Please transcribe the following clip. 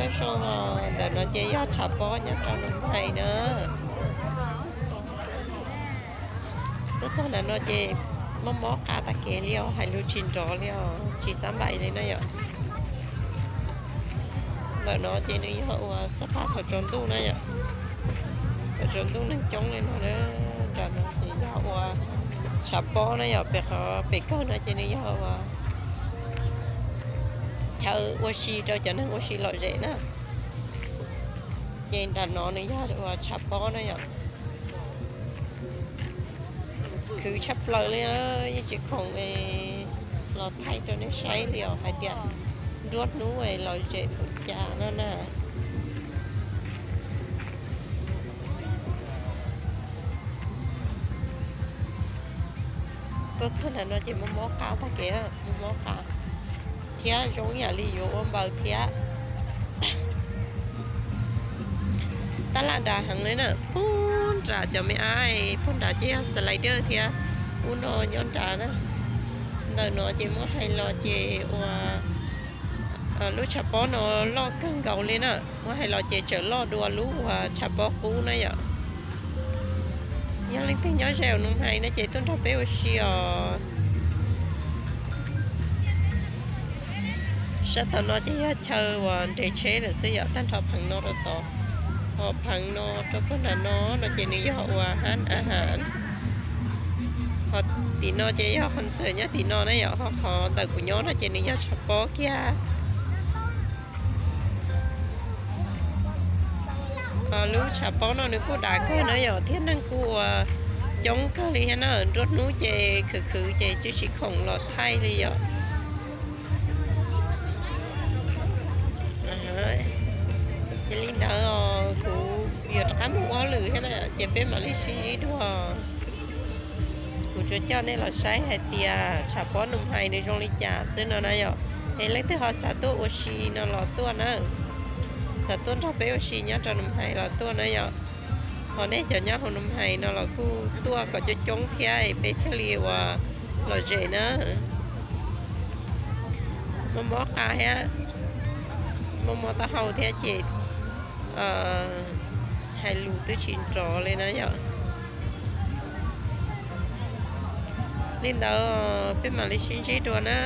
Zoo, ntawm no ces yog tshav pob nyob rau Nus Hais na. Tuaj txog ntawm no ces mob mob qa tag kev li os, hais lus tsis nrov li os, tsis xab npais li na yom. Ntawm no ces nws yog ua xab phaj thaum tsaus ntuj na yom. Thaum tsaus ntuj neeg coob li no na. Nram no ces yog ua tshav pob na yom, pem qhov pem kawg no ces nws yog ua chaw ua si rau cov neeg ua si lom zem na. Ces nram no nws yog ua tshav pob na yom. Khwv tshaj plaws li, yeej tsis khoom los thaij rau nej saib li os hais tias nruab hnub lom zem npaum cas no na. Tuaj txog ntawm no ces mob mob qa tag kev, mob mob qa thiab zoo yam li yuav ua npaws thiab. Tab laj nrad heev li na, puag nram cov me ab, puag nrad ces yog slider thiab, ub no nyob nrad na. Ntawm no ces muab hais los ces ua lub tshav pob no loj kawg nkaus li na, muab hais los ces tseem loj dua lub uas tshav pob qub na yom. Yog leej twg nyob ze Nus Hais no ces tuaj nrog peb ua si os. Sab tom no ces yog chaw uas nres tsheb lawm xwb yom, tag nrho pheev no rau tod, ho pheev no rau puag nram no no ces nws yog ua hab a has. Ho tim no ces yog concert nyob tim no na yom, ho qhov ntawm kuv nyob no ces nws yog tshav pob kiag. Lub tshav pob no nws kuj dav kawg na yom, thiab neeg kuj ua coob kawg li thiab na, nruab hnub ces khwv khwv ces twb tsis khoom los thaij li yom. Ces li ntawd kuv yuav rov qab mus ua hauj lwm thiab na, ces peb mam li sib ntsib dua. Kuv tsuas coj nej los saib hais tias tshav pob Nus Hais nws zoo li cas xwb no na yom. Es leej twg ho xav tuaj ua si no los tuaj na, xav tuaj nrog peb ua si nyob rau Nus Hais los tuaj na yom. Ho nej cov nyob hauv Nus Hais no los kuj tuaj kom coob coob thiab peb thiaj li ua lom zem na. Mob mob qa thiab, mob mob taub hau thiab ces hais lus twb tsis nrov li na yom. Li ntawd peb mam li sib ntsib dua na.